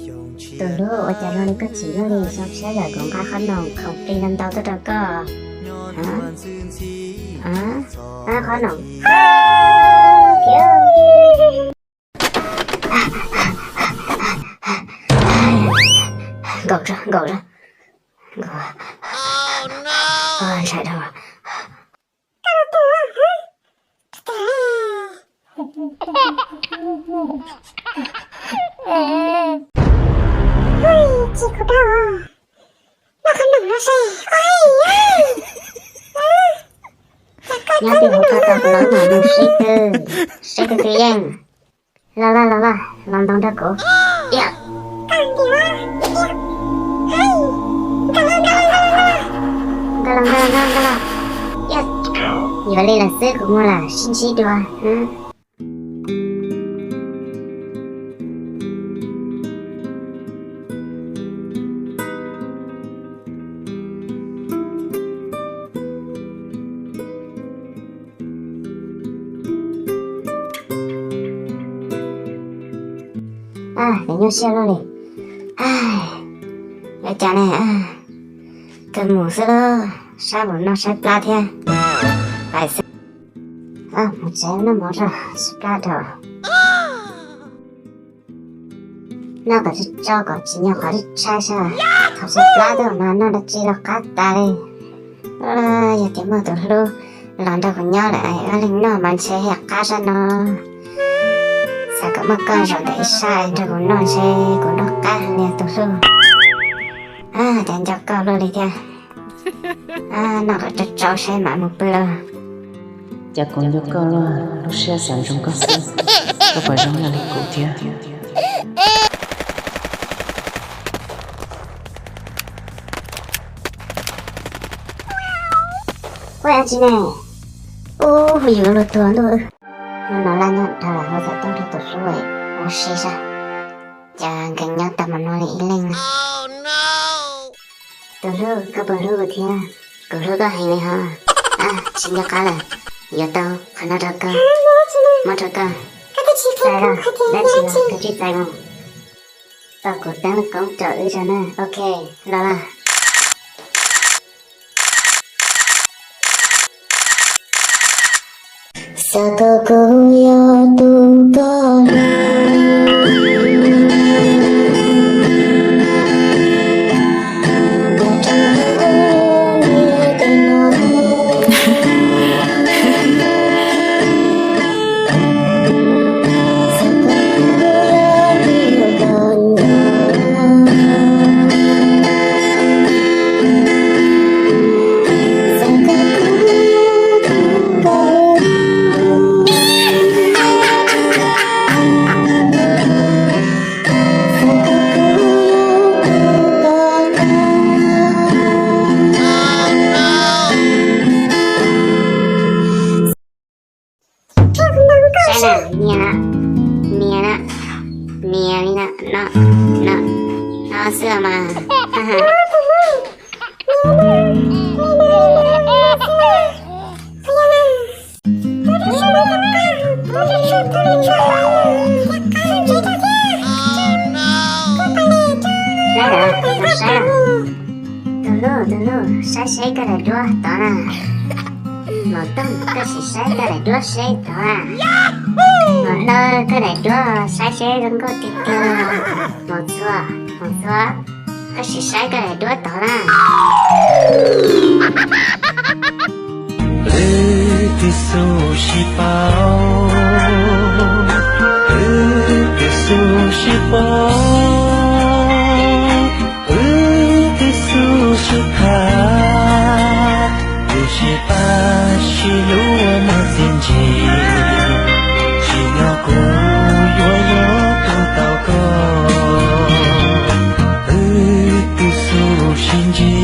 Tus hlub, ua cas zoo li koj chim luaj li, zoo siab lawm kuv nqa qhob noom khoom plig ntau ntau tuaj rau koj. Qhob noom. Nkaum, nkaum, ntshai dhau. Nyob twj ywm, koj tau los mas mus saib twg, saib twg twb yeej. Los los los los, los ntaus nrog kuv. Nkag los, nkag los, nkag los, nkag los. Yuav li lawm xwb, kuv mus lawm, sib ntsib dua. Nyuaj siab luaj li. Ua cas ne, kawg mus xwb lauj, sab npaum no saib plab thiab. Pais xwb. Mus tsev noj mov tso, saib plab rau. Noj kom tsau kom tsis nyob qhov tshaib sab, thaum saib plab tuaj mas noj dab tsi los qab tas li. Yog tias muaj tus hlub los nrog kuv nyob lawm, wb leeg noj mas ntshe yog qab sab no. Xav kom muaj koj zaum ntawm ib sab nrog kuv noj ntshe kuv noj qab heev li tus hlub. Cas nco koj luaj li thiab. Noj kom tsau tsau saib mam mus pw lauj. Cas kuv nco koj luaj, lub siab xav ntsoov koj xwb, koj puas zoo ib yam li kuv thiab. Ua dab tsi ne? Ub, hu yus luag tuag ntuj. Hnub no laj nyob dhau lawm, hu xov tooj rau tus hlub ua si saib. Cas nkees nyob tag mus no li ib leeg. Tus hlub, koj puas hlub kuv thiab? Kuv hlub koj heev li hos. Tsis nco qab lawm, yuav tau qhov no rau koj, muab rau koj. Txais los, dab tsi los koj tsis txais mus. Tos kuv teeb lub koob rau wb tso na. Ok, los los. Xav kom kuv yog tus koj hlub. Saib na, nias na, nias na, nias li na, no, no, no xwb mas. Saib lawm, saib lawm. Tus hlub, tus hlub, saib seb koj daim duab tod na. Maum Tooj, koj sim saib koj daim duab seb tod na. Maum Dawb, koj daim duab saib seb zoo nkauj tiag tiag. Maum Txua, Maum Txua, koj sim saib koj daim duab tod na. Wb twb xub sib paub, wb twb xub sib paub, wb twb xub sib tham, wb sib pab sib hlub muaj txiaj ntsig, tsim nyog kuv yuav yog tus tau koj. Wb twb xub sib ntsib,